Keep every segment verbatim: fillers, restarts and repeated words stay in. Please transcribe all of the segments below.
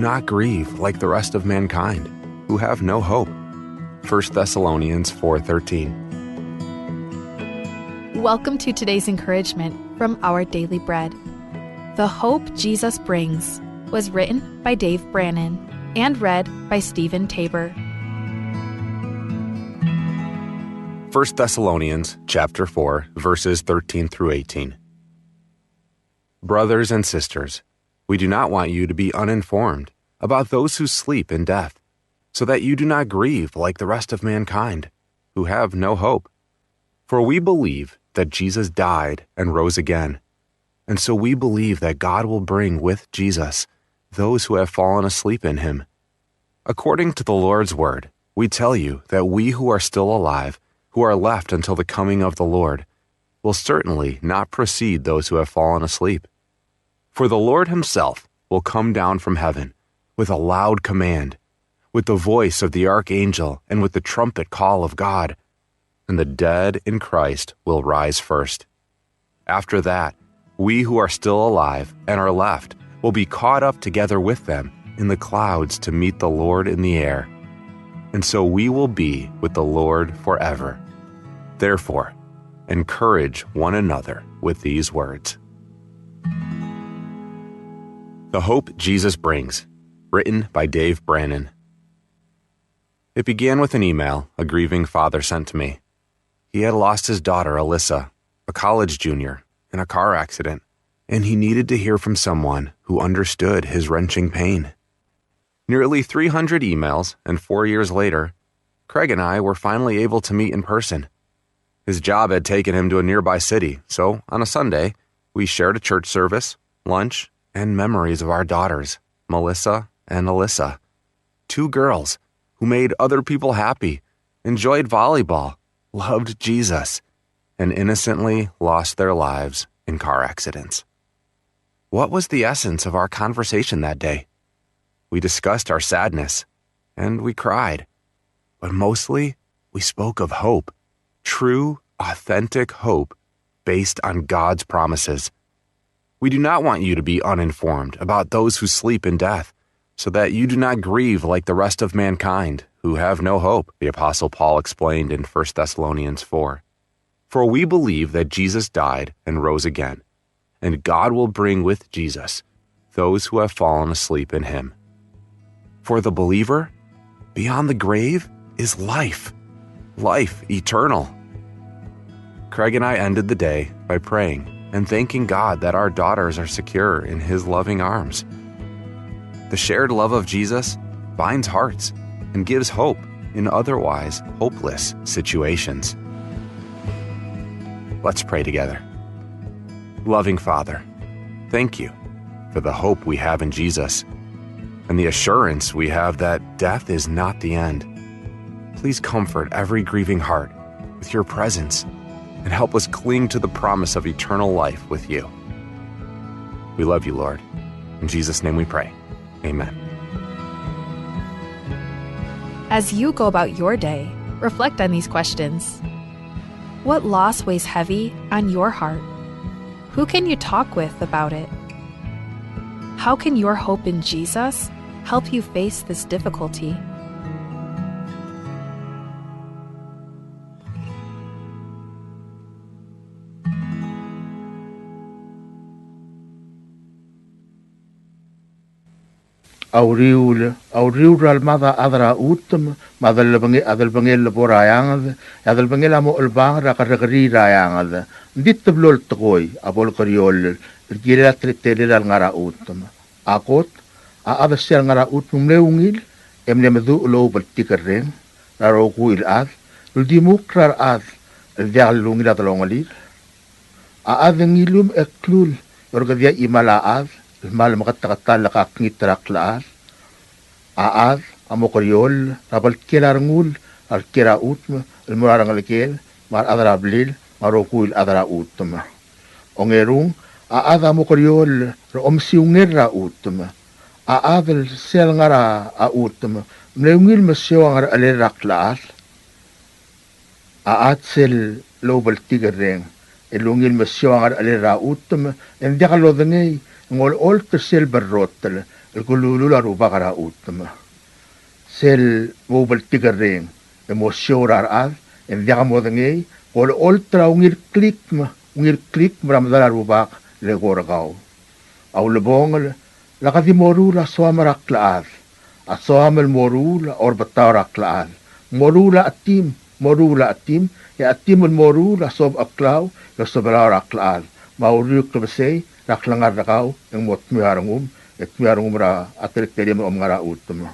not grieve like the rest of mankind, who have no hope. First Thessalonians four thirteen. Welcome to today's encouragement from Our Daily Bread. The Hope Jesus Brings was written by Dave Brannon and read by Stephen Tabor. First Thessalonians chapter four, verses thirteen through eighteen. Brothers and sisters, we do not want you to be uninformed about those who sleep in death, so that you do not grieve like the rest of mankind, who have no hope. For we believe that Jesus died and rose again, and so we believe that God will bring with Jesus those who have fallen asleep in him. According to the Lord's word, we tell you that we who are still alive, who are left until the coming of the Lord, will certainly not precede those who have fallen asleep. For the Lord himself will come down from heaven with a loud command, with the voice of the archangel, and with the trumpet call of God, and the dead in Christ will rise first. After that, we who are still alive and are left will be caught up together with them in the clouds to meet the Lord in the air. And so we will be with the Lord forever. Therefore, encourage one another with these words. The Hope Jesus Brings, written by Dave Brannon. It began with an email a grieving father sent to me. He had lost his daughter, Alyssa, a college junior, in a car accident, and he needed to hear from someone who understood his wrenching pain. Nearly three hundred emails, and four years later, Craig and I were finally able to meet in person. His job had taken him to a nearby city, so on a Sunday, we shared a church service, lunch, and memories of our daughters, Melissa and Alyssa. Two girls who made other people happy, enjoyed volleyball, loved Jesus, and innocently lost their lives in car accidents. What was the essence of our conversation that day? We discussed our sadness, and we cried. But mostly, we spoke of hope, true, authentic hope based on God's promises. We do not want you to be uninformed about those who sleep in death, so that you do not grieve like the rest of mankind, who have no hope, the Apostle Paul explained in First Thessalonians four. For we believe that Jesus died and rose again, and God will bring with Jesus those who have fallen asleep in him. For the believer, beyond the grave is life, life eternal. Craig and I ended the day by praying and thanking God that our daughters are secure in his loving arms. The shared love of Jesus binds hearts and gives hope in otherwise hopeless situations. Let's pray together. Loving Father, thank you for the hope we have in Jesus and the assurance we have that death is not the end. Please comfort every grieving heart with your presence and help us cling to the promise of eternal life with you. We love you, Lord. In Jesus' name we pray. Amen. As you go about your day, reflect on these questions. What loss weighs heavy on your heart? Who can you talk with about it? How can your hope in Jesus help you face this difficulty? A uriul, a uriul er a lemad a chad er a chutem, me a delebenge-, a delebengel el bo er a eanged, e a delebengel a mo chelebangel er a kerrekeriil er a eanged. Ng di teblo el tekoi a bo lekeriolel el kirel a teletelel a lengar a chutem. A kot, a chad el sel ngar a chutem ng mle ungil e mle meduch el oubltikerreng er a rokui el chad el uldimukl er a rechad el diak lungil a delongelir. A chad e ng ilumech e klul e orrekedii a chimal a chad el kmal meketeketang el kakngit er a klechad. A chad a mo kerioll er a bltkil a rengul er a le kiei er a chutem el mo er a rengelekel me a rechad er a blil me a rokui el chad er a chutem. Ongerung, a chad a mo kerioll er a omesiungel er a chutem. A chad el sel ngar a chutem ng mle ungil mesiou a ngerechelel er a klechad. A chad sel loubltikerreng el ungil mesiou a ngerechelel er a chutem e ng diak lodengei e ng olecholt er sel berrotel el kelulul a Rubak er a chutem. Sel bo bltikerreng e mo show er a rechad e ng diak modengei, ko olecholt er a ungil klikm, ungil klikm er a medal a Rubak el eko er kau. A ulebongel, lak di moruul a soam er a klechad. A soam el moruul a orbetau er a klechad. Moruul a chetim, moruul a chetim, e a chetim el moruul a sobecheklau e osebelau er a klechad. Me a uriul klebesei er a klengar er kau e ng mo dmeu a rengum, e dmeu a rengum er a teletelem el omngar a chutem.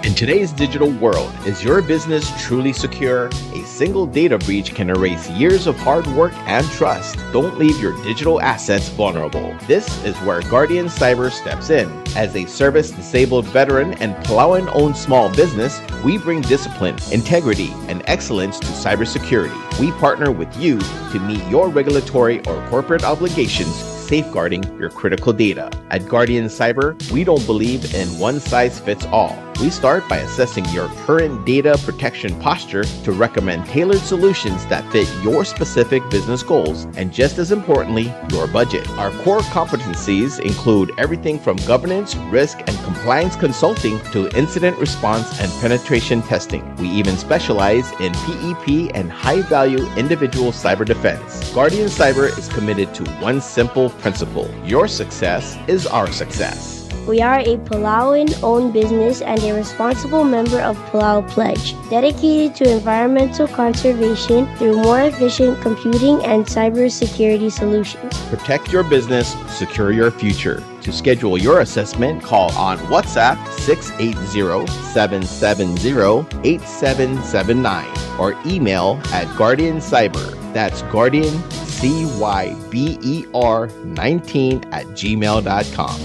In today's digital world, is your business truly secure? A single data breach can erase years of hard work and trust. Don't leave your digital assets vulnerable. This is where Guardian Cyber steps in. As a service-disabled veteran and Palauan-owned small business, we bring discipline, integrity, and excellence to cybersecurity. We partner with you to meet your regulatory or corporate obligations, safeguarding your critical data. At Guardian Cyber, we don't believe in one size fits all. We start by assessing your current data protection posture to recommend tailored solutions that fit your specific business goals and, just as importantly, your budget. Our core competencies include everything from governance, risk, and compliance consulting to incident response and penetration testing. We even specialize in P E P and high-value individual cyber defense. Guardian Cyber is committed to one simple principle: your success is our success. We are a Palauan-owned business and a responsible member of Palau Pledge, dedicated to environmental conservation through more efficient computing and cybersecurity solutions. Protect your business, secure your future. To schedule your assessment, call on WhatsApp six eight zero, seven seven zero, eight seven seven nine or email at Guardian Cyber. That's Guardian C Y B E R nineteen at gmail dot com.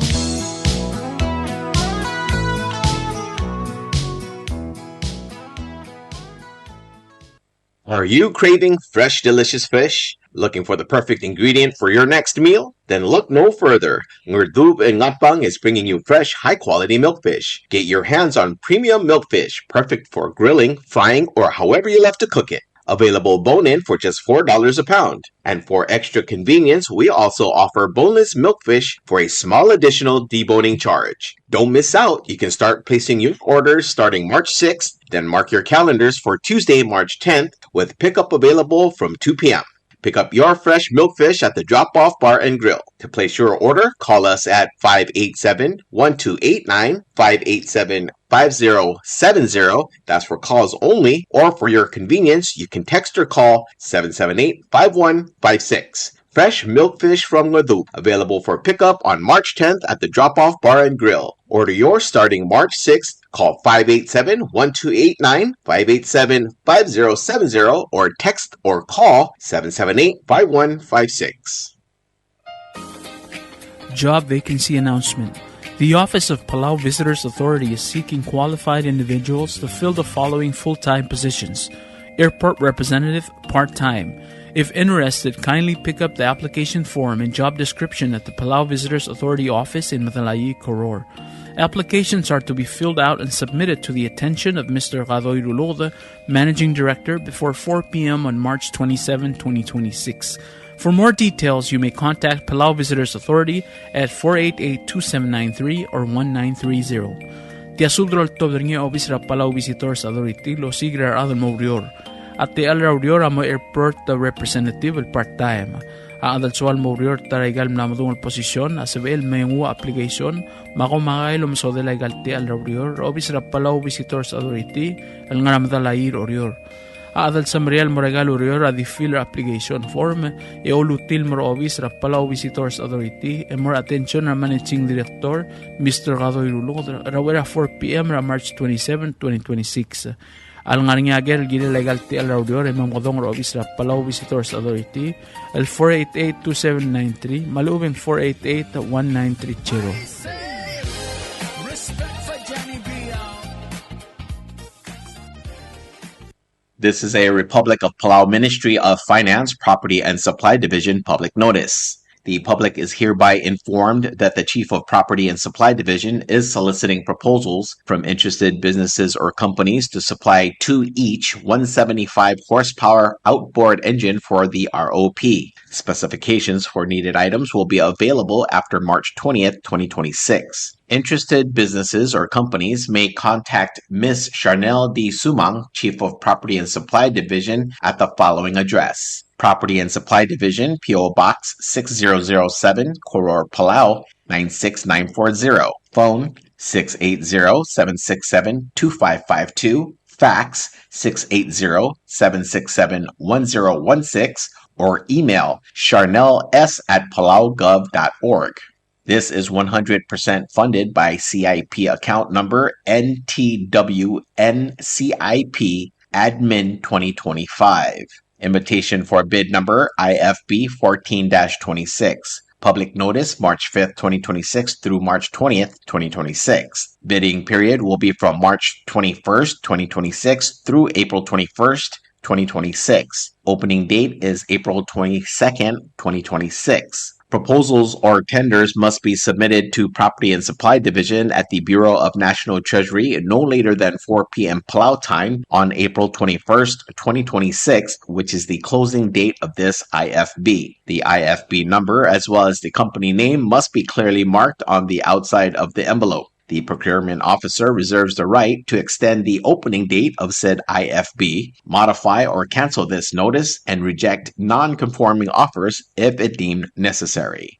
Are you craving fresh, delicious fish? Looking for the perfect ingredient for your next meal? Then look no further. Ngerdub in Ngatpang is bringing you fresh, high-quality milkfish. Get your hands on premium milkfish, perfect for grilling, frying, or however you love to cook it. Available bone-in for just four dollars a pound. And for extra convenience, we also offer boneless milkfish for a small additional deboning charge. Don't miss out. You can start placing your orders starting March sixth, then mark your calendars for Tuesday, March tenth, with pickup available from two p.m. Pick up your fresh milkfish at the Drop Off Bar and Grill. To place your order, call us at five eight seven, one two eight nine, five eight seven, five zero seven zero. That's for calls only, or for your convenience, you can text or call seven seven eight, five one five six. Fresh milkfish from Ngerdub, available for pickup on March tenth at the Drop Off Bar and Grill. Order yours starting March sixth. Call five eight seven, one two eight nine, five eight seven, five zero seven zero, or text or call seven seven eight, five one five six. Job vacancy announcement. The Office of Palau Visitors Authority is seeking qualified individuals to fill the following full-time positions: airport representative, part-time. If interested, kindly pick up the application form and job description at the Palau Visitors Authority office in Medalaii, Koror. Applications are to be filled out and submitted to the attention of Mister Kadoi Ruluked, Managing Director, before four p.m. on March twenty-seventh, twenty twenty-six. For more details, you may contact Palau Visitors Authority at four eight eight, two seven nine three or one nine three zero. Tia subed el oltobed er ngii a obis er a Palau Visitors Authority el osiik er a rechad el mo oureor. A techall er a ureor a mo airport representative el part-time. A chad el soal el mo oureor er a ikal mla medung el position a sebechel el me nguu a application me a komakai el omesodel a ikal techall er a ureor er a obis er a Palau Visitors Authority el ngar er a Medalaii er Oreor. A chad el semeriar el mo er a ikal ureor a di fill er a application form e olutii el mo er a obis er a Palau Visitors Authority el mo er a attention er a Managing Director, Mister Kadoi Ruluked, er a uchei er a four p.m. er a March twenty-seven, twenty twenty-six. A lengar er ngii a ker el kirel a ikal techall er a ureor e memekedong er a obis er a Palau Visitors Authority el four eight eight, two seven nine three me a lechub e ng four eight eight, one nine three zero. This is a Republic of Palau Ministry of Finance, Property and Supply Division public notice. The public is hereby informed that the Chief of Property and Supply Division is soliciting proposals from interested businesses or companies to supply two each one seventy-five horsepower outboard engine for the R O P. Specifications for needed items will be available after March twentieth, twenty twenty-six. Interested businesses or companies may contact Miss Charnel D. Sumang, Chief of Property and Supply Division, at the following address: Property and Supply Division, P O Box six zero zero seven, Koror, Palau, nine six nine four zero. Phone six eight zero, seven six seven, two five five two. Fax six eight zero, seven six seven, one zero one six, or email charnels at palaugov dot org. This is one hundred percent funded by C I P account number N T W N C I P Admin twenty twenty-five. Invitation for bid number I F B fourteen dash twenty-six. Public notice, March fifth, twenty twenty-six through March twentieth, twenty twenty-six. Bidding period will be from March twenty-first, twenty twenty-six through April twenty-first, twenty twenty-six. Opening date is April twenty-second, twenty twenty-six. Proposals or tenders must be submitted to Property and Supply Division at the Bureau of National Treasury no later than four p.m. Palau time on April twenty-first, twenty twenty-six, which is the closing date of this I F B. The I F B number, as well as the company name, must be clearly marked on the outside of the envelope. The procurement officer reserves the right to extend the opening date of said I F B, modify or cancel this notice, and reject non-conforming offers if it deemed necessary.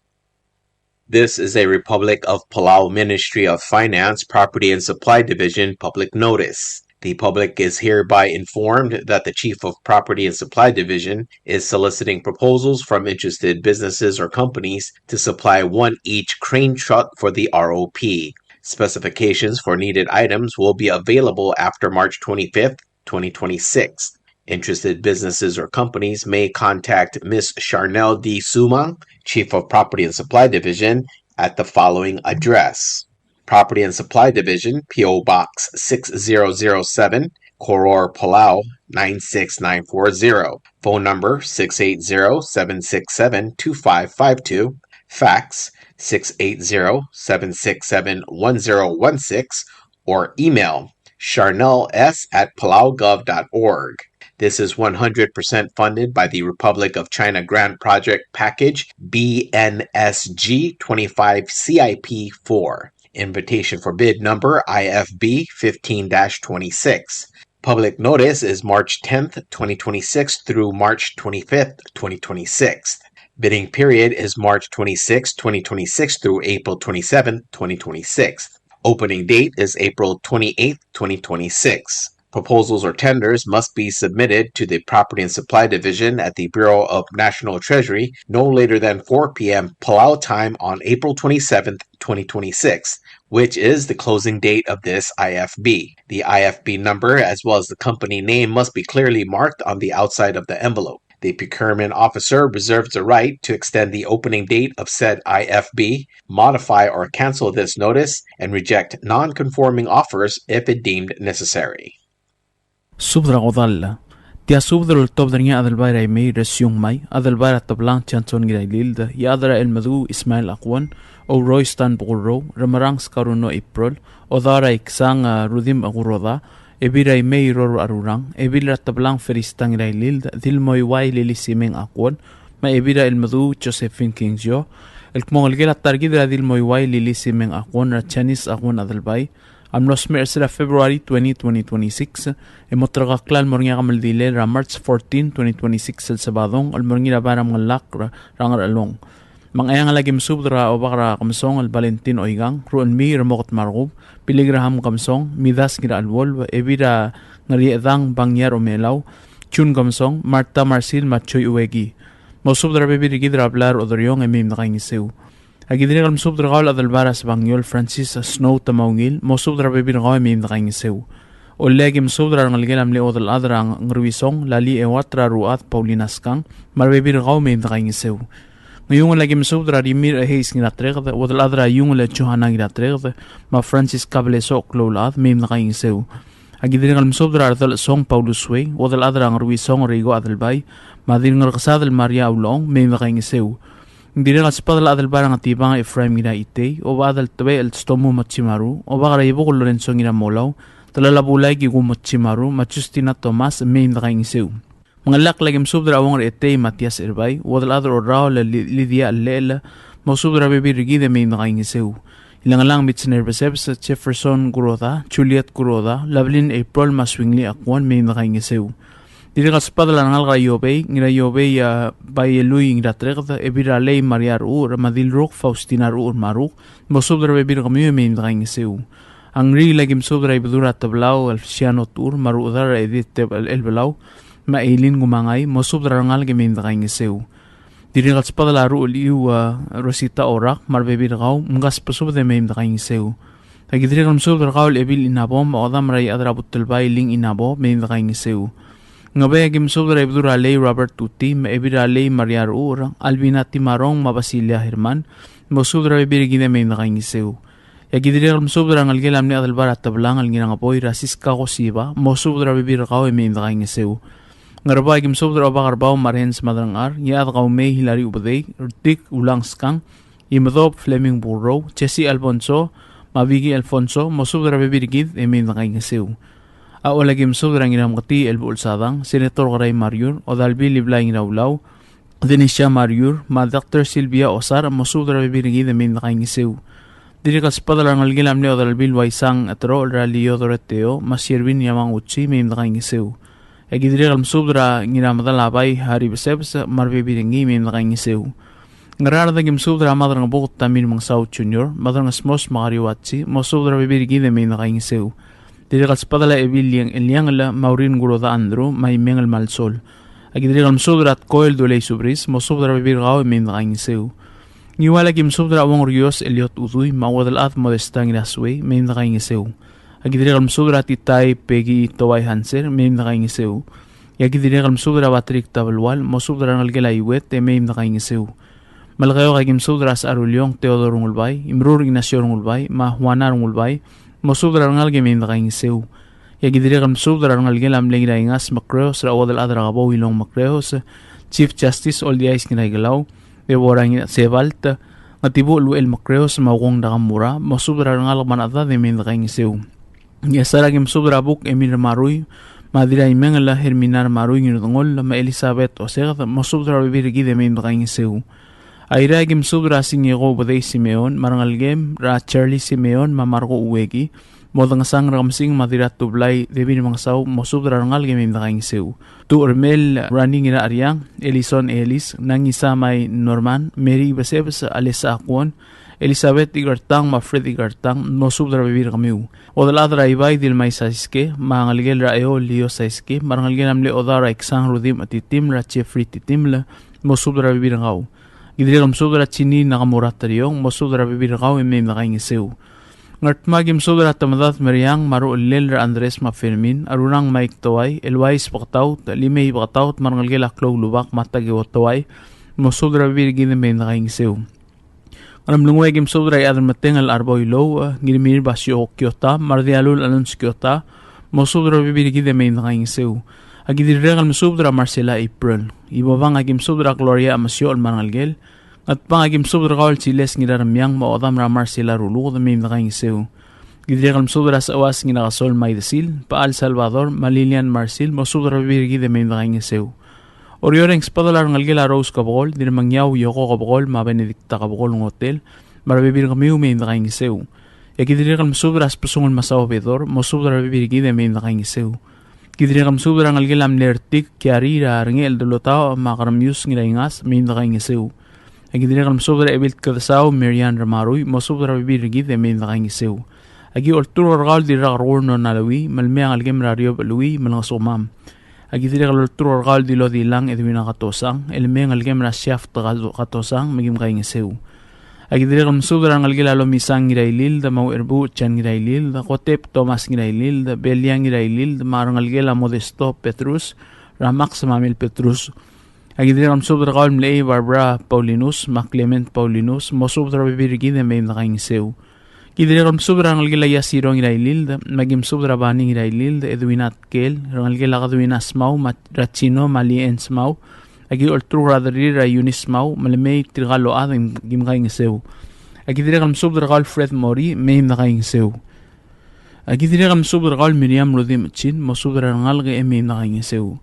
This is a Republic of Palau Ministry of Finance, Property and Supply Division public notice. The public is hereby informed that the Chief of Property and Supply Division is soliciting proposals from interested businesses or companies to supply one each crane truck for the R O P. Specifications for needed items will be available after March twenty-fifth, twenty twenty-six. Interested businesses or companies may contact Miss Charnel D. Sumang, Chief of Property and Supply Division, at the following address: Property and Supply Division, P O Box six zero zero seven, Koror, Palau, nine six nine four zero. Phone number six eight zero, seven six seven, two five five two. Fax six eight zero, seven six seven, one zero one six, or email charnels at palaugov dot org. This is one hundred percent funded by the Republic of China Grant Project Package B N S G twenty-five C I P four. Invitation for bid number I F B fifteen dash twenty-six. Public notice is March tenth, twenty twenty-six through March twenty-fifth, twenty twenty-six. Bidding period is March twenty-sixth, twenty twenty-six through April twenty-seventh, twenty twenty-six. Opening date is April twenty-eighth, twenty twenty-six. Proposals or tenders must be submitted to the Property and Supply Division at the Bureau of National Treasury no later than four p.m. Palau time on April twenty-seventh, twenty twenty-six, which is the closing date of this I F B. The I F B number, as well as the company name, must be clearly marked on the outside of the envelope. The procurement officer reserves the right to extend the opening date of said I F B, modify or cancel this notice, and reject non-conforming offers if it deemed necessary. Subed er a kodall. Tia subed el oltobed er ngii a Adelbai er a Imei Resiung Mai, Adelbai er a Teblang Johnson Ngirailild, Iechad er a Elmedu Ismael Akwon, Ourois Tan Bekurrou, Remerang Skaruno April, Odaur a Iksang, a, Rudim Akuroda, Ebil er a Imei Roro Arurang, Ebil er a Teblang Ferista Ngirailild, Dilmoiuai Lilisimeng Akwon, me a Ebil er a Elmedu Josephine Kingsio, el kmo ngelekel a ta er kid er a Dilmoiuai Lilisimeng Akwon er a Janice Akwon Adelbai a mlo smecher er sel February twenty, twenty twenty-six, e mo terkakl el mo er ngii a kemeldilel er a March fourteen, twenty twenty-six el Sebadong, el mo er ngii er a bai er a Mengelakl er a Ngerchelong. Me a Ngcheangel a ki mesubed er a Obak er a Kemesong el Valentin Oikang, Ruchelmiich er a Mokot me a Rekub, Billy Graham Kemesong, Midas Ngiracheluolb, Ebil er a Ngeriechedang Bangiar Omelau, Jun Kemesong, Martha Marsil me a Joy Ueki. Mosubed er a rebebil er kid er a blai er a Oderiong e mei me dekaingeseu. A ki dirrek el mesubed er kau el Adelbai er a Sebangiol Francis Snow Tamaungil, mosubed er a rebebil er kau e mei me dekaingeseu. Ollei a ki mesubed er a rengelekel a mle chuodel chad er a Ngeruisong, Lali Euat er a Ruchad Paulina Skang, me a rebebil er kau e mei me dekaingeseu. Ngiungel a ki mesubed er a Rimirch Hayes Ngiratereked, chuodel chad er a Iungel Johanna Ngiratereked, me a Francisca Blesoch Kloulechad, mei me dekaingeseu. A ki dirrek el mesubed er a Redelchesong Paulus Wei, chuodel chad er a Ngeruisong Reiko Adelbai, me a Dirngerkesadel Maria Ulechong, mei me dekaingeseu. Ng dirrek el sbadel a Adelbai er a Ngetibang Ephraim Ngiraitei, Obak Adeltebechel Tstomu Mochimaru, Obak er a Ibuk Lorenzo Ngiramolau, Telal a Bulai Kikumo Mochimaru, me a Justina Thomas, mei me dekaingeseu. Mengelakl a ki mesubed er a Uong er Etei Matias Erbai, Uodelchad er Orraol Li-, Lydia Llechel, mosubed er a rebebil er kid e mei me dekaingeseu. Ilengelang Mitch Nerbesebes, Jefferson Kuroda, Juliet Kuroda, Lablin April me a Swingli Akuon, mei me dekaingeseu. Dirrek el sbadel a rengalek er a Iobei, Ngiraiobei a Baielui Ngiratreked, Ebil er a Lei Maria Rechucher, me a Dilruk Faustina Rechucher Maruk, mosubed er a rebebil er kemiu e mei me dekaingeseu. A Ngriil a ki mesubed er a Ibedul er a Tebelau, Feliciano Techur, me a Rechedal er a Edith Teb-, Elbelau, me a Eileen Kumangai, mosubed er a rengalek e mei me dekaingeseu. Dirrek el sbadel a Rucheliu, a, Rosita Orak, me a rebebil er kau, mkasbesubed e mei me dekaingeseu. A ki dirrek el mesubed er kau el Ebil Inabo, me a Odam er a Iechad er a Butelbai Ling Inabo, mei me dekaingeseu. Ngebei a ki mesubed er a Ibedul er a Lei Robert Tuti, me a Ebil er a Lei Maria Rechucher, Albina Timarong, me a Basilia Herman, mosubed er a rebebil er kid e mei me dekaingeseu. E a ki dirrek el mesubed er a rengelekel a mle Adelbai er a Teblang el Ngirangeboi er a Siska Kosiba, mosubed er a rebebil er kau e mei me dekaingeseu. Ngerbau a ki mesubed er a Obak er Bau me a Rens Madrangchar, Iechad Kaumei Hilari Ubedei, Rtik Ulang Skang, Imedob Fleming Burrou, Jesse Alfonso, me a Vicky Alfonso, mosubed er a rebebil er kid e mei me dekaingeseu. A Ollei a ki mesubed er a Ngirameketii Elbuchel Sadang, Senator Kerai Mariur, Odalbil Iblai Ngiraulau, Denisia Mariur, me a Doctor Sylvia Osar, mosubed er a rebebil er kid e mei me dekaingeseu. Dirrek el sbadel a rengelekel a mle Odalbil Waisang Eterochel er a Lio Doroteo, me a Sherwin Yamaguchi, mei me dekaingeseu. E a ki dirrek el mesubed er a Ngiramedal a Bai Hari Besebes, me a rebebil er ngii, mei me dekaingeseu. Ngaraard a ki mesubed er a Madrengebuked Tamir Mengesau Junior, Madrengesmos me a Kariuachi, mosubed er a rebebil er kid e mei me dekaingeseu. Dirrek el sbadel a Ebil Eliang-, Eliangel, Maureen Kuroda Andrew, me a Imengel Malsol. A ki dirrek el mesubed er a Tkoel Dulei Subris, mosubed er a rebebil er kau e mei me dekaingeseu. Ngiual a ki mesubed er a Uong er Ios Eliot Udui, me a Uodelchad Modesta Ngirasuei, mei me dekaingeseu. A ki dirrek el mesubed er a Titai Peggy Towai Hanser, mei me dekaingeseu. E a ki dirrek el mesubed er a Patrick Tabelual, mosubed er a rengelekel a Iuet, e mei me dekaingeseu. Melekeok a ki mesubed er a Secharuleong Theodore Rengulbai, Imrur Ignacio Rengulbai, me a Juana Rengulbai, mosubed er a rengalek e mei me dekaingeseu. E a ki dirrek el mesubed er a rengelekel a mle Ngiraingas Mekreos, er a Uodelchad er a Kebou Ilong Mekreos, Chief Justice Oldiais Ngiraikelau, Deborah Ngira-, Sebalt, Ngetibuchel Uchel Mekreos, me a Ukong Nakamura, mosubed er a rengalek me a rechedad e mei me dekaingeseu. Ngchesar a ki mesubed er a Buk Emil Marui, me a Dirraimengel Hermina Marui Ngirdengol, me a Elizabeth Oseked, mosubed er a rebebil er kid e mei me dekaingeseu. Airai a ki mesubed er a Singieko Ubedei Simeon, me a rengelekem er a Charlie Simeon, me a Marco Ueki, Modengesang er a Kemsing, me a Dirratublai David Mengesau, mosubed er a rengalek e mei me dekaingeseu. Tuchermel Rani Ngiracheriang, Elison Ellis, Nangisamai Norman, Mary Besebes, Alesa Akuon, Elizabeth Ikertang, me a Fred Ikertang, mosubed er a rebebil er kemiu. Uodelchad er a Ibai Dilmai Saiske, me a ngelekel er a Eo Lio Saiske, me a rengelekel a mle Odau er a Iksang Rudim Titiml, er a Jeffrey Titiml, mosubed er a rebebil er kau. Ki dirrek el mesubed er a Jeannie Nakamura Teriong, mosubed er a rebebil er kau e mei me dekaingeseu. Ngardmau a ki mesubed er a Temedad Meriang, me a ruchellel er a Andres me a Fermin, a Rurang Mike Towai, Eloise Beketaut, Limei Beketaut, me a rengelekel a Klou Lubak, me a Takeo Towai, mosubed er a rebebil er kid e mei me dekaingeseu. Ngeremlengui a ki mesubed er a Iechad er a Metengel Arboi Lou, Ngirmir Basio Kiota, me a Rdialul Alonso Kiota, mosubed er a rebebil er kid e mei me dekaingeseu. A ki dirrek el mesubed er a Marcela April. Ibobang a ki mesubed er a Gloria Amesiochel me a rengelekel. Ngatpang a ki mesubed er kau el Chiles Ngiraremiang me a Odam er a Marcela Ruluked e mei me dekaingeseu. Ki dirrek el mesubed er a Seuas Ngirakesol Maidesil, Paal Salvador, me a Lilian Marsil, mosubed er a rebebil er kid e mei me dekaingeseu. Oreor e ng sbedel a rengelekel a Rose Kebekol, Dirremengiau Yoko Kebekol, me a Benedicta Kebekol Ngotel, me a rebebil er kemiu mei me dekaingeseu. E ki dirrek el mesubed er a Sbesungel Masao Bedor, mosubed er a rebebil er kid e mei me dekaingeseu. Ki dirrek el mesubed er a rengelekel a mle Ertik Kiari er a Rengechel Delotau, me a Keremius Ngiraingas, mei me dekaingeseu. E ki dirrek el mesubed er a Ebil Tkedesau Marian Remarui, mosubed er a rebebil er kid e mei me dekaingeseu. A ki olturk er kau el Dirrakerkur Nona Lui, me le mei a ngelekem er a Riob Lui, me le ngesukemam. A ki dirrek el olturk er kau el Dilodilang Edwina Katosang, el mei a ngelekem er a Shaft Kato-, Katosang, me kim kaingeseu. A ki dirrek el mesubed er a rengelekel a Lomisang Ngirailild, me a Ucherbuch Jan Ngirailild, Kotep Thomas Ngirailild, Belia Ngirailild, me a rengelekel a Modesto Petrus, er a Max me a Mel Petrus. A ki dirrek el mesubed er kau el mle Barbara Paulinus, me a Clement Paulinus, mosubed er a rebebil er kid e mei me dekaingeseu. Ki dirrek el mesubed er a rengelekel a Iasiro Ngirailild, me a ki mesubed er a Bani Ngirailild, Edwina Tkel, rengelekel a Kedwina Smau, me a Rachino, me a Lien Smau, Aki olturk er a derrir er a Eunice Mau, me le mei tirka el ochad e kim kaingeseu. Aki dirrek el mesubed er kau el Fred Mori, mei me dekaingeseu. Aki dirrek el mesubed er kau el Miriam Rudimch Chin, mosubed er a rengalek e mei me dekaingeseu.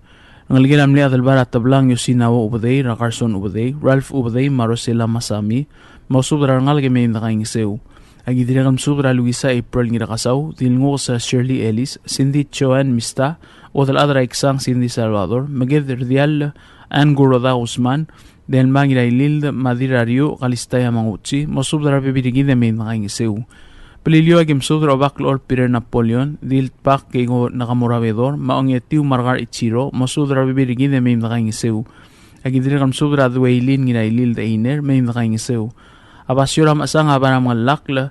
Rengelekel a mle Adelbai er a Teblang Yosinao Ubedei, er a Carson Ubedei, Ralph Ubedei, me a Rosela Masami, mosubed er a rengalek e mei me dekaingeseu. Aki dirrek el mesubed er a Luisa April Ngirakesau, Dilngukes Shirley Ellis, Cindy Joan Mista, Uodelchad er a Iksang Cindy Salvador, Meked Rdiall Ann Kuroda Guzmán, Delma Ngirailild, me a Dirrariu Kalista Yamaguchi, mosubed er a rebebil er kid e mei me dekaingeseu. Beliliou, aki mesubed er a Obak el Olbiil er a Napoleon, Diltbak Keiko Nakamura Bedor, me a Ongetiu Margar Ichiro, mosubed er a rebebil er kid e mei me dekaingeseu. Aki dirrek el mesubed er a Dueilin Ngirailild Einer, mei me dekaingeseu. A basio er a Mechesang a bai er a Mengelakl,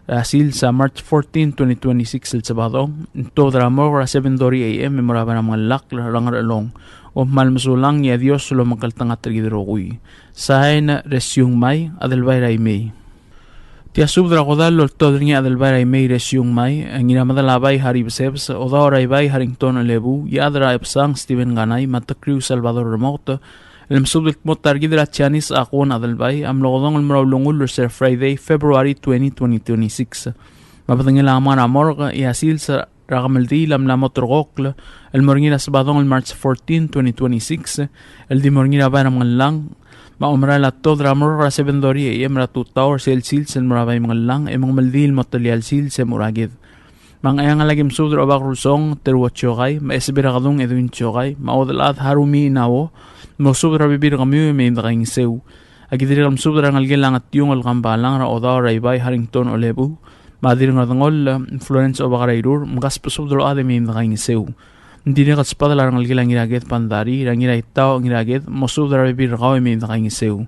a sils a March fourteen, twenty twenty-six el Sabadong, ng tuobed er a morgue er a seven thirty A M e mo er a bai er a Mengelakl er a Ngerchelong. Kom kmal mesulang, e a Dios a lomekngeltengat er kid el rokui. Sain, Resiung Mai, Adelbai er a Imei. Tia subed er a kodall el oltobed er ngii a Adelbai er a Imei Resiung Mai, Ngiramedalabai Hari Besebes, Odaoraibai Harrington Olebu, Iechad er a Ebesang Steven Kanai, me a Tekriu Salvador Remoket, el mesubed el kmo ta er kid er a Janis Akwon Adelbai a mlo kedong el mo er a ulengull er se er a Friday, February twenty, twenty twenty-six. Me a bedengel a ngar er a morgue, e a sils er a kemeldiil a mla mo terrekokl el mo er ngii er a Sabadong el March fourteen, twenty twenty-six, el di mo er ngii er a bai er a Mengellang. Me a omerael a tuobed er a morgue er a seven thirty A M er a tutau er sel sils el mo er a bai er a Mengellang, e mengemeldiil el mo telia el sils e mo er a ked. Me a Ngcheangel, aki mesubed er a Obak Rusong Teruo Chokai, me a Eseberakedung Edwin Chokai, me a Uodelchad Harumi Inao, mosubed er a rebebil er kemiu e mei me dekaingeseu. Aki dirrek el mesubed er a rengelekel a Ngetiungel Kambalang er a Odaoraibai Harrington Olebu, me a Dirrengerdengoll Florence Obak er a Irur, mkasbesubed el ochad e mei me dekaingeseu. Ng dirrek el sbadel a rengelekel a Ngiraked Pandari, er a Ngiraitau Ngiraked, mosubed er a rebebil er kau e mei me dekaingeseu.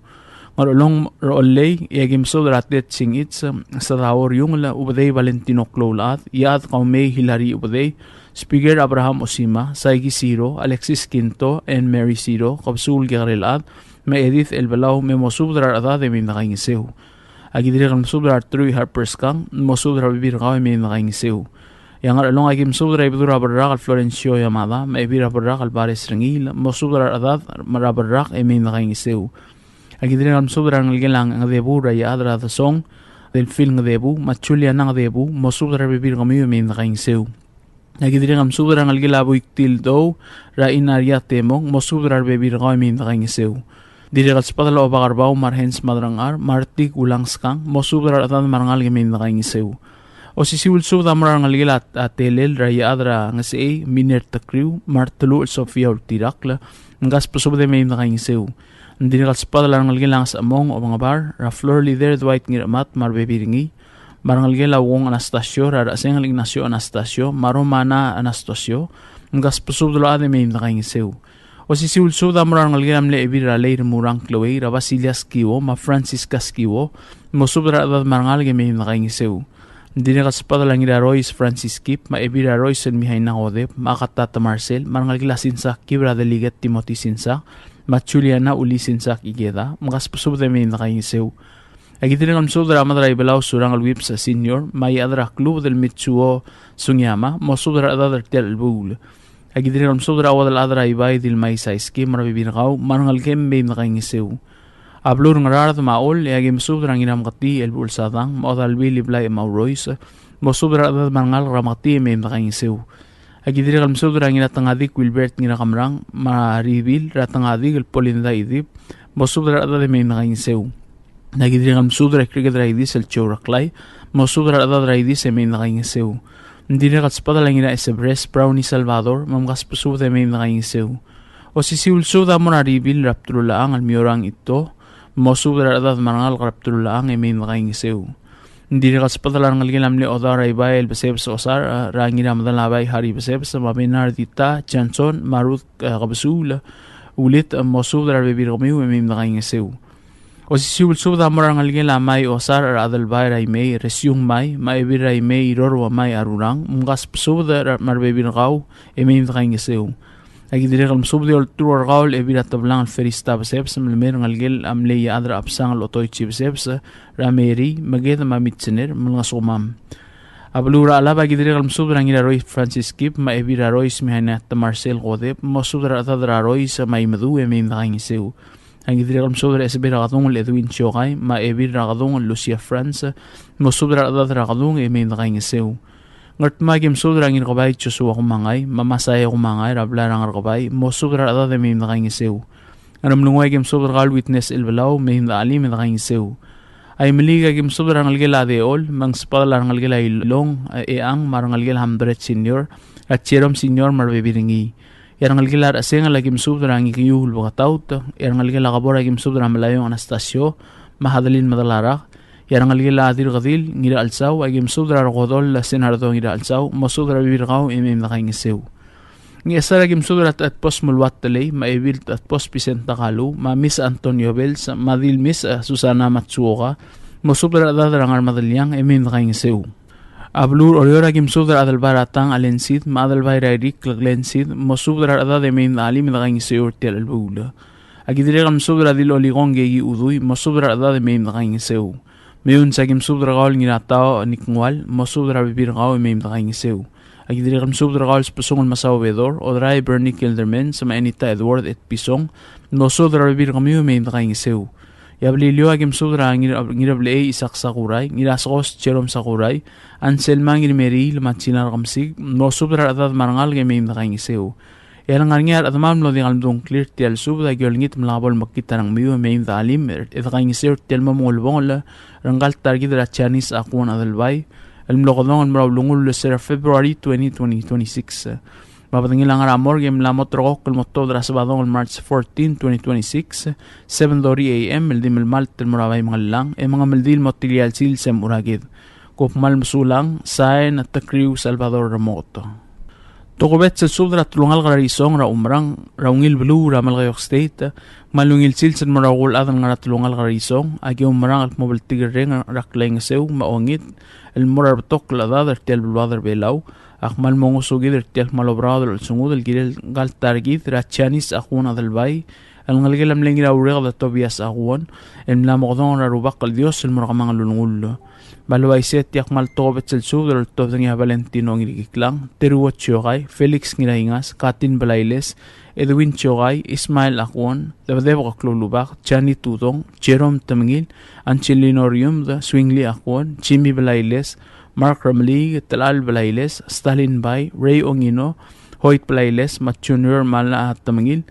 Ngerchelong er a Ollei, e aki mesubed er a Ted Singich, Sadao Riungel, Ubedei Valentino Kloulechad, Iechad Kaumei Hilary Ubedei, Speaker Abraham Osima, Saiki Siro, Alexis Kinto, Anne Mary Siro, Kebesul Kekerelchad, me a Edith Elbelau, me mosubed er a rechedad e mei me dekaingeseu. Aki dirrek el mesubed er a Arturo Harper Skang, mosubed er a rebebil er kau e mei me dekaingeseu. E a Ngerchelong, aki mesubed er a Ibedul er a Berrak el Florencio Yamada, me a Ebil er a Berrak el Bares Rengiil, mosubed er a rechedad me a Berrak e mei me dekaingeseu. Aki dirrek el mesubed er a rengelekel a Ngedebu er a Iechad er a Desong, Delfil Ngedebu, me a Juliana Ngedebu, mosubed er a rebebil er kemiu e mei me dekaingeseu. Aki dirrek el mesubed er a rengelekel a Buik Tildou er a Inaria Temong, mosubed er a rebebil er kau e mei me dekaingeseu. Dirrek el sbadel a Obak er a Bau me a Rehens Madrangar, me a Retik Ulangskang, mosubed er a rechedad me a rengalek e mei me dekaingeseu. Osisiu el subed a mo er a rengelekel a, a Telel er a Iechad er a Ngesechei, Miner Tekriu, me a Reteluchel Sofia Ultirakl, mkasbesubed e mei me dekaingeseu. Ng dirrek el sbadel a rengelekel a Ngesechemong Obengebar, er a Floor Leader Dwight Ngirchemat me a rebebil er ngii, me a rengelekel a Uong Anastasio, er a Rechesengel Ignacio Anastasio, me a Romana Anastasio, mkasbesubed el ochad e mei me dekaingeseu. Osisiu el subed a mo er a rengelekel a mle Ebil er a Lei Remurang Chloe, er a Basilias Kiuo, me a Francisca Skiuo, mosubed er a rechedad me a rengalek e mei me dekaingeseu. Ng dirrek el sbadel a Ngirarois Francis Kip, me a Ebil er a Rois el Mihaina Odep, me a Katata Marcel, me a rengelekel a Sinsak Kib er a Delegate Timothy Sinsak, me a Juliana Uli Sinsak Ikeda, mkasbesubed e mei me dekaingeseu. Aki dirrek el mesubed er a Mad er a Ibelau Surangel Whipps Senior, me a Iechad er a Klubed el Mitsuo Sugiyama, mosubed er a rechedad er tia el chelebuul. Aki dirrek el mesubed er a Uodelchad er a Ibai Dilmai Saiski, me a rebebil er kau, me a rengelekem e mei me dekaingeseu. A beluu er a Ngaraard me a Chol, e aki mesubed er a Ngirameketii Elbuchel Sadang, me a Odalbil Iblai Emaurois, mosubed er a rechedad me a rengalek er a Meketii e mei me dekaingeseu. Aki dirrek el mesubed er a Ngiratengadik Wilbert Ngirakemerang, me a Ribil er a Tengadik el Polinda Idip, mosubed er a rechedad e mei me dekaingeseu. Aki dirrek el mesubed er a Ikriked er a Idis el Joe Reklai, mosubed er a rechedad er a Idis e mei me dekaingeseu. Ng dirrek el sbadel a Ngiraesebres Brownie Salvador, me mkasbesubed e mei me dekaingeseu. Osisiu el subed a mo er a Ribil er a Bdelulechang el Miorang Ito, mosubed er a rechedad me a rengalek er a Bdelulechang e mei me dekaingeseu. Ng dirrek el sbadel a rengelekel a mle Odaoraibai el Besebes Osar, er a Ngiramedalabai Hari Besebes, me a Bernardita Johnson, me a Ruth, e, Kebesuul, Ulit, e, mosubed er a rebebil er kemiu e mei me dekaingeseu. Osisiu el subed a mo er a rengelekel a Mai Osar er a Adelbai er a Imei Resiung Mai, me a Ebil er a Imei Irorua Mai Arurang, mkasbesubed er a, me a rebebil er kau e mei me dekaingeseu. Aki dirrek el mesubed e olturk er kau el Ebil er a Teblang el Ferista Besebes, me le mei a rengelekel a mle Iechad er a Chebesang el Otoichi Besebes, er a Mary, Meked me a Mitsener, me lengesukemam. A beluu er a Chelab a ki dirrek el mesubed er a Ngirarois Francis Kip, me a Ebil er a Rois Mihaina Marcel Kodep, mosubed er a rechedad er a Rois me a Imeduu e mei me dekaingeseu. A ki dirrek el mesubed er a Esebei er a Kedung el Edwin Siokai, me a Ebil er a Kedung el Lucia Franz, mosubed er a rechedad er a Kedung e mei me dekaingeseu. Ngardmau a ki mesubed er a Ngirkebai Joshua Kumangai, me a Masaya Kumangai, er a blai er a Ngerkebai, mosubed er a rechedad e mei me dekaingeseu. Ngeremlengui a ki mesubed er kau el Witness Elbelau, mei me dechelim e dekaingeseu. A Imeliik a ki mesubed er a rengelekel a Deol, me ng sbadel a rengelekel a Ilong, e, Eang, me a rengelekel a Hamdret Senior, a Jerome Senior, me a rebebil er ngii. E a rengelekel a Rechesengel a ki mesubed er a Ngikiul Beketaut, e a rengelekel a Kebor a ki mesubed er a Melaiong Anastasio, me a Hadelin Medalarak, e a rengelekel a Dirkedil Ngirachelsau a ki mesubed er a Rekodol Senardo Ngirachelsau, mosubed er a rebebil er kau e mei me dekaingeseu. Ngchesar a ki mesubed er a Techedbos Meluat Telei, me a Ebil Techedbos Vicenta Kalu, me a Miss Antonio Bells, me a Dil Miss, e, Susana Matsuoka, mosubed er a rechedad er a Ngermadeliang e mei me dekaingeseu. A beluu er Oreor a ki mesubed er a Adelbai er a Tang Alensid, me a Adelbai er a Irik Glensid, mosubed er a rechedad e mei me dechelim e dekaingeseu er tia el chelebuul. A ki dirrek el mesubed er a Dil Olikong Keki Udui, mosubed er a rechedad e mei me dekaingeseu. Meyuns a ki mesubed er kau el Ngiratau Nikngual, mosubed er a rebebil er kau e mei me dekaingeseu. A ki dirrek el mesubed er kau el Sbesungel Masao Bedor, Odrai Bernie Keldermans, me a Enita Edward Etpison, mosubed er a rebebil er kemiu e mei me dekaingeseu. E a Beliliou a ki mesubed er a Ngir-, Ngirablechei Isaac Sakurai, Ngiraskos Jerome Sakurai, Anselma Ngirmeriil, me a Chinar Kemsik, mosubed er a rechedad me a rengalek e mei me dekaingeseu. E a lengar er ngii a rechedam el mlo diak el mdung a ngklir er tia el subed a ki olengit me lak bo lemekngit a rengmiu e mei me dechelim e dekaingeseu er tia el mo ulebongel er ngka el ta er kid er a Janice Akuon Adelbai el mlo kedong el mo er a ulengull er se er a February twenty, twenty twenty-six. Me a bedengel a ngar er a morgue e mla mo ulterekokl el mo tuobed er a Sabadong el March fourteen, twenty twenty-six, seven thirty A M el di melemalt el mo er a Bai Mengellang e mengemeldiil el mo tia el sils e mo er a ked. Kom kmal mesulang, sain a Tekriu Salvador Remoto. Tokubets el subed er a telungalek er a Risong er a Umerang er a ungil beluu er a Melekeok State, kmal ungil sils el mo er a rokui el chad el ngar er a telungalek er a Risong, a ki oumerang el kmo bltikerreng er a klaingeseu me a ongit el mo er a rebetok el chedad er tia el beluad er Belau, a kmal mo ngosukid er tia el kmal oberaod el chelsengud el kirel ngka el ta er kid er a Janice Akuon Adelbai, el ngelekel a mle Ngiraureked a Tobias Akuon, el mla mo kedong er a Rubak el Dios el mo er kemam el ulengull. Me a le uaisei e tia kmal tokubets el subed el oltobed er ngii a Valentino Ngirkiklang, Teruo Chiokai, Felix Ngiraingas, Katin Belailes, Edwin Chiokai, Ismael Akuon, Debedebek Kloulubak, Janet Udong, Jerome Temengil, Angelino Riumd, Swingly Akuon, Jimmy Belailes, Mark Remeliik, Telal Belailes, Stalin Bai, Ray Ongino, Hoyt Belailes, me a Junior Mala Temengil,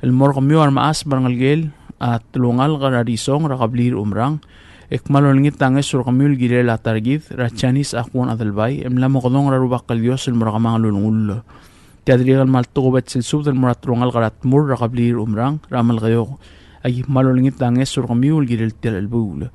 el mo er kemiu a remechas me a rengelekel a telungalek er a Risong er a kebliil er a Umerang, e kmal olengit a ngeso er kemiu el kirel a ta er kid er a Janice Akuon Adelbai, e mla mo kedong er a Rubak el Dios el mo er kemam el ulengull. Tia dirrek el kmal tokubets el subed el mo er a telungalek er a Tmur er a kebliil er a Umerang er a Melekeok, a ki kmal olengit a ngeso er kemiu el kirel tia el chelebuul.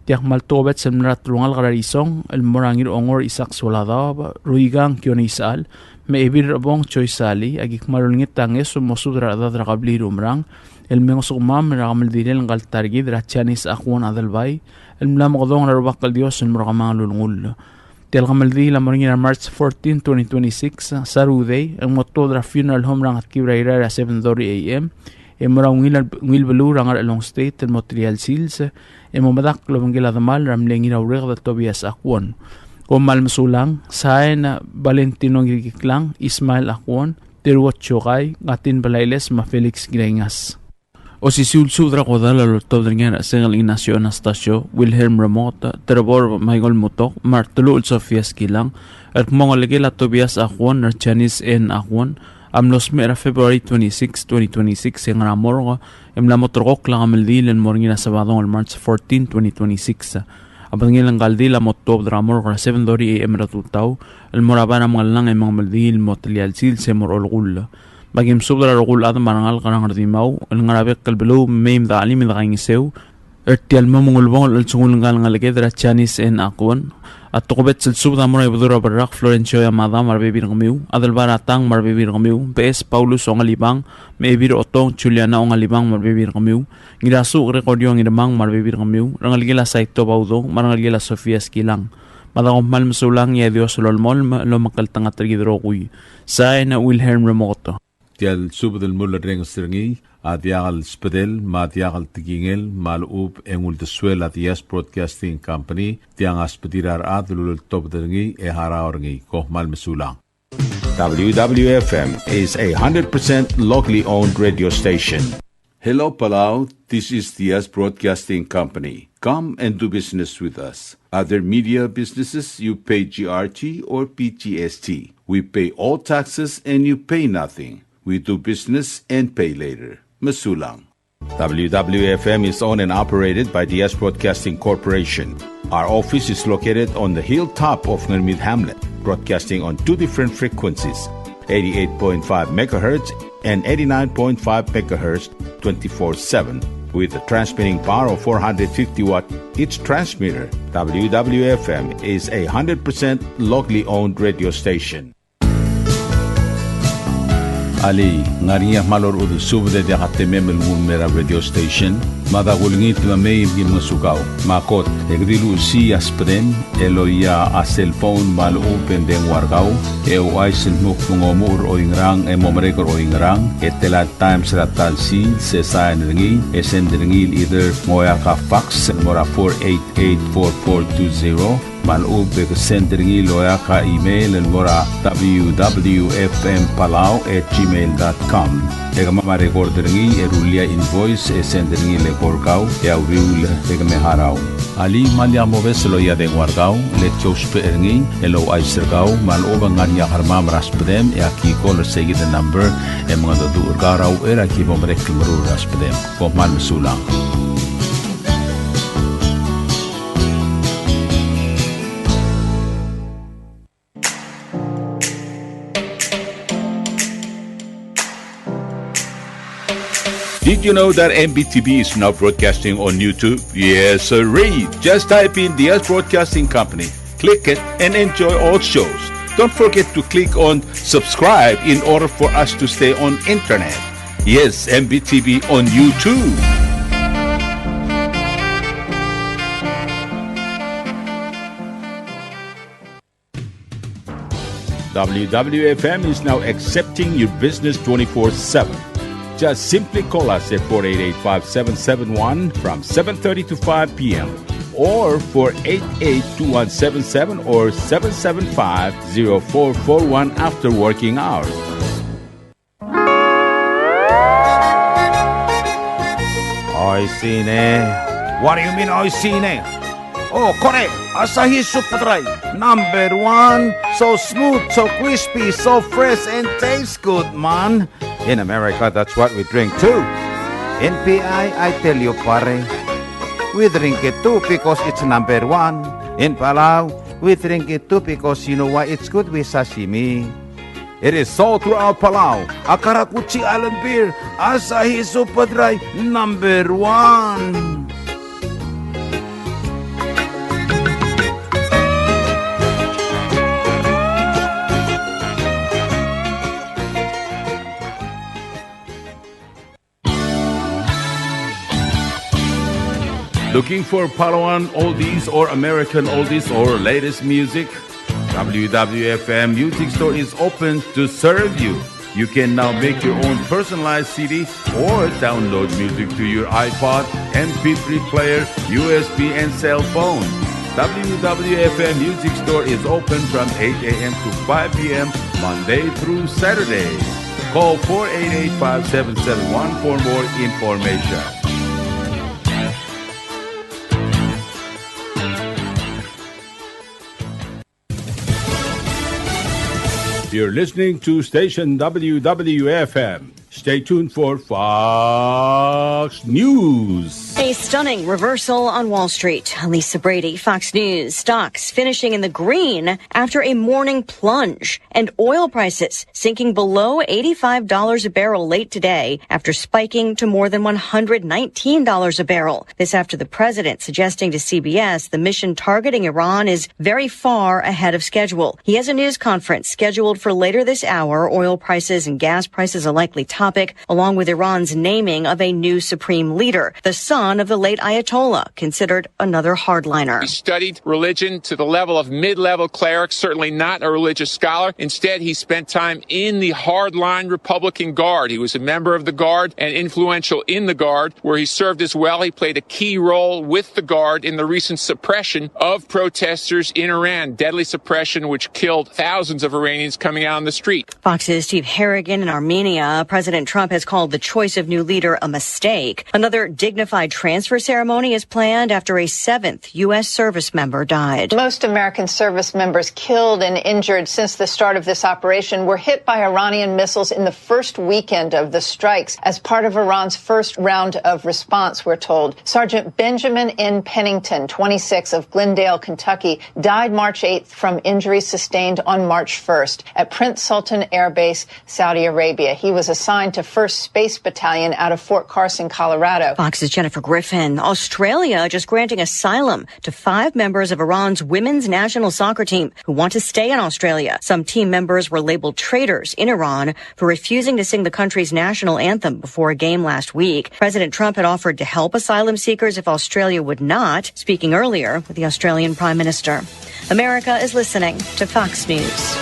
Tia kmal tokubets el mo er a telungalek er a Risong el mo er a Ngirongor Isaac Soaladaob, Ruikang Kione Isechal, me a Ebil er a Bong Joyce Salii, a ki kmal olengit a ngeso el mo subed er a rechedad er a kebliil er a Umerang el me ngosukemam er a kemeldiil er ngka el ta er kid er a Janice Akuon Adelbai el mla mo kedong er a Rubak el Dios el mo er kemam el ulengull. Tia el kemeldiil a mo er ngii er a March fourteen, twenty twenty-six, Saturday, el mo tuobed er a funeral home er a Ngetkib er a Irrai er a seven thirty A M, e mo er a ungil, ungil beluu er a Ngerchelong State el mo tia el sils, e mo medakl el obengkel a demal er a mle Ngiraureked a Tobias Akuon. Kom kmal mesulang, sain a Valentino Ngirkiklang, Ismael Akuon, Teruo Chiokai, Katin Belailes, me a Felix Ngiraingas. Osisiu el subed er a kodall a loltobed er ngii a Rechesengel Ignacio Anastasio, Wilhelm Remot, Terebor Michael Mutok, me a Reteluchel Sofia Skilang, el kmo ngelekel a Tobias Akuon er a Janice N. Akuon a mlo smecher er a February twenty-six, twenty twenty-six, e ngar er a morgue, e mla mo ulterekokl a kemeldiil el mo er ngii er a Sabadong el March fourteen, twenty twenty-six. A bedengel ngka el dil a mo tuobed er a morgue er a seven thirty A M er a tutau el mo er a Bai er a Mengellang e mengemeldiil el mo tia el sils e mo er a olekull. Me a ki mesubed er a rokui el chad me a rengalek er a Ngardmau el ngar er a bek el beluu me mei me dechelim e dekaingeseu er tia el mo ulebongel el chelsengul ngka el ngeleked er a Janice N. Akuon. A tokubets el subed a mo er a Ibedul er a Berrak Florencio Yamada me a rebebil er kemiu, Adelbai er a Tang me a rebebil er kemiu, Beches Paulus Ongalibang, me a Ebil er a Otong Juliana Ongalibang me a rebebil er kemiu, Ngirasuch Gregorio Ngirmang me a rebebil er kemiu, rengelekel a Saito Baudong me a rengelekel a Sofia Skilang. Me a da kom kmal mesulang e a Dios a lolemolem el omekngeltengat er kid el rokui. Sain a Wilhelm Remoto. Tia el subed el mulerrenges er ngii a diak el sbedel me a diak el tekingel me a lechub e ng uldesuel a Diaz Broadcasting Company. Tiang a sbedir a rechad el uleltobed er ngii e harau er ngii. Kom kmal mesulang. W W F M is a hundred percent locally owned radio station. Hello, Palau. This is Diaz Broadcasting Company. Come and do business with us. Other media businesses, you pay G R T or P G S T. We pay all taxes and you pay nothing. We do business and pay later. Mesulang. W W F M is owned and operated by Diaz Broadcasting Corporation. Our office is located on the hilltop of Ngermid Hamlet, broadcasting on two different frequencies, eighty-eight point five megahertz and eighty-nine point five megahertz, twenty-four seven, with a transmitting power of four hundred fifty watt each transmitter. W W F M is a hundred percent locally owned radio station. Alii, ng ngar er ngii a kmal orechudel subed e diak a temem el nguu el mei er a radio station? Mada kulengit me mei me ki ngosukau. Me a kot, e ke di luchesii a sbedem el oia a cell phone me a lechub e ng dengua er kau, e ouchais el dmu kmo ng omuchel er oingerang e mo merek er oingerang, e tela el times er a ta el sils, e sain er ngii, e send er ngii el either ng oeak a fax el mo er a four eight eight four four two zero, me a lechub e ke send er ngii el oeak a email el mo er a W W F M Palau at gmail dot com. E kemam a record er ngii e rullii a invoice e send er ngii el eko er kau e a uriul e ke me harau. Alii, me lak mobes el oia a dengua er kau, le ki ousbech er ngii el ouchais er kau me a lechub e ng ngar er ngii a kermam er a sbedem e aki call er seikid el number e mengedecheduch er kau er a uchei er a ki bo merek el meruul er a sbedem. Kom kmal mesulang. Did you know that M B T V is now broadcasting on YouTube? Yes, sirree. Just type in Diaz Broadcasting Company, click it, and enjoy all shows. Don't forget to click on subscribe in order for us to stay on internet. Yes, M B T V on YouTube. W W F M is now accepting your business twenty-four seven. Just simply call us at four eight eight, five seven seven one from seven thirty to five p m, or four eight eight, two one seven seven or seven seven five, zero four four one after working hours. Oishii ne. What do you mean, oishii ne? Oh, kore, Asahi Super Dry, number one. So smooth, so crispy, so fresh, and tastes good, man. In America, that's what we drink too. In P I, I tell you, pare, we drink it too because it's number one. In Palau, we drink it too because you know why? It's good with sashimi. It is sold throughout Palau. A karakuchi island beer, Asahi Super Dry, number one. Looking for Palauan oldies or American oldies or latest music? W W F M Music Store is open to serve you. You can now make your own personalized C D or download music to your iPod, M P three player, U S B, and cell phone. W W F M Music Store is open from eight a.m. to five p.m. Monday through Saturday. Call four eight eight, five seven seven one for more information. You're listening to station W W F M. Stay tuned for Fox News. A stunning reversal on Wall Street. Lisa Brady, Fox News. Stocks finishing in the green after a morning plunge, and oil prices sinking below eighty-five dollars a barrel late today after spiking to more than one hundred nineteen dollars a barrel. This after the president suggesting to C B S the mission targeting Iran is very far ahead of schedule. He has a news conference scheduled for later this hour. Oil prices and gas prices a likely topic, along with Iran's naming of a new supreme leader. The Sun son of the late Ayatollah, considered another hardliner. He studied religion to the level of mid-level cleric, certainly not a religious scholar. Instead, he spent time in the hardline Republican Guard. He was a member of the Guard and influential in the Guard, where he served as well. He played a key role with the Guard in the recent suppression of protesters in Iran, deadly suppression which killed thousands of Iranians coming out on the street. Fox's Steve Harrigan. In Armenia, President Trump has called the choice of new leader a mistake. Another dignified transfer ceremony is planned after a seventh U S service member died. Most American service members killed and injured since the start of this operation were hit by Iranian missiles in the first weekend of the strikes as part of Iran's first round of response, we're told. Sergeant Benjamin N. Pennington, twenty-six, of Glendale, Kentucky, died March eighth from injuries sustained on March first at Prince Sultan Air Base, Saudi Arabia. He was assigned to First Space Battalion out of Fort Carson, Colorado. Fox's Jennifer Griffin. Australia just granting asylum to five members of Iran's women's national soccer team who want to stay in Australia. Some team members were labeled traitors in Iran for refusing to sing the country's national anthem before a game last week. President Trump had offered to help asylum seekers if Australia would not, speaking earlier with the Australian Prime Minister. America is listening to Fox News.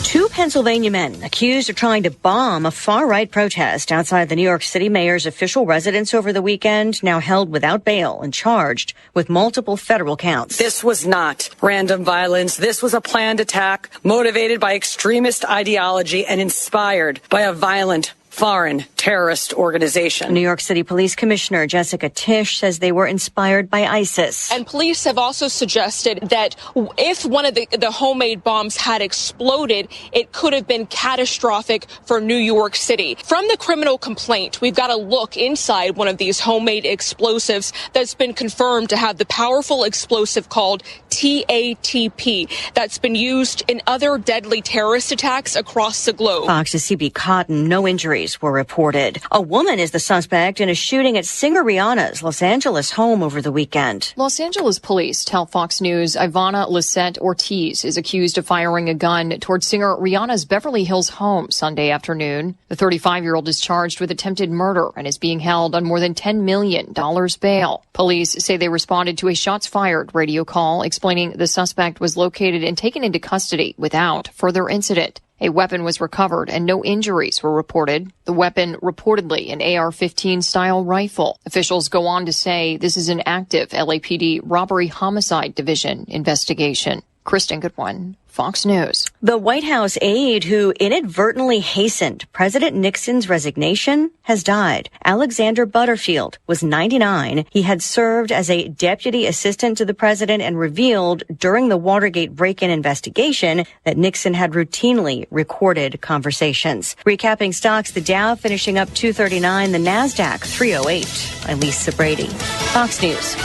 Two Pennsylvania men accused of trying to bomb a far-right protest outside the New York City mayor's official residence over the weekend, now held without bail and charged with multiple federal counts. This was not random violence. This was a planned attack motivated by extremist ideology and inspired by a violent foreign terrorist organization. New York City Police Commissioner Jessica Tisch says they were inspired by ISIS. And police have also suggested that if one of the, the homemade bombs had exploded, it could have been catastrophic for New York City. From the criminal complaint, we've got a look inside one of these homemade explosives that's been confirmed to have the powerful explosive called T A T P that's been used in other deadly terrorist attacks across the globe. Fox's C B Cotton. No injuries were reported. A woman is the suspect in a shooting at singer Rihanna's Los Angeles home over the weekend. Los Angeles police tell Fox News Ivana Lisette Ortiz is accused of firing a gun toward singer Rihanna's Beverly Hills home Sunday afternoon. The thirty-five-year-old is charged with attempted murder and is being held on more than ten million dollars bail. Police say they responded to a shots fired radio call explaining the suspect was located and taken into custody without further incident. A weapon was recovered and no injuries were reported. The weapon, reportedly an A R fifteen style rifle. Officials go on to say this is an active L A P D robbery homicide division investigation. Kristen Goodwin, Fox News. The White House aide who inadvertently hastened President Nixon's resignation has died. Alexander Butterfield was ninety-nine. He had served as a deputy assistant to the president and revealed during the Watergate break-in investigation that Nixon had routinely recorded conversations. Recapping stocks, the Dow finishing up two thirty-nine, the Nasdaq three oh eight. I'm Lisa Brady, Fox News.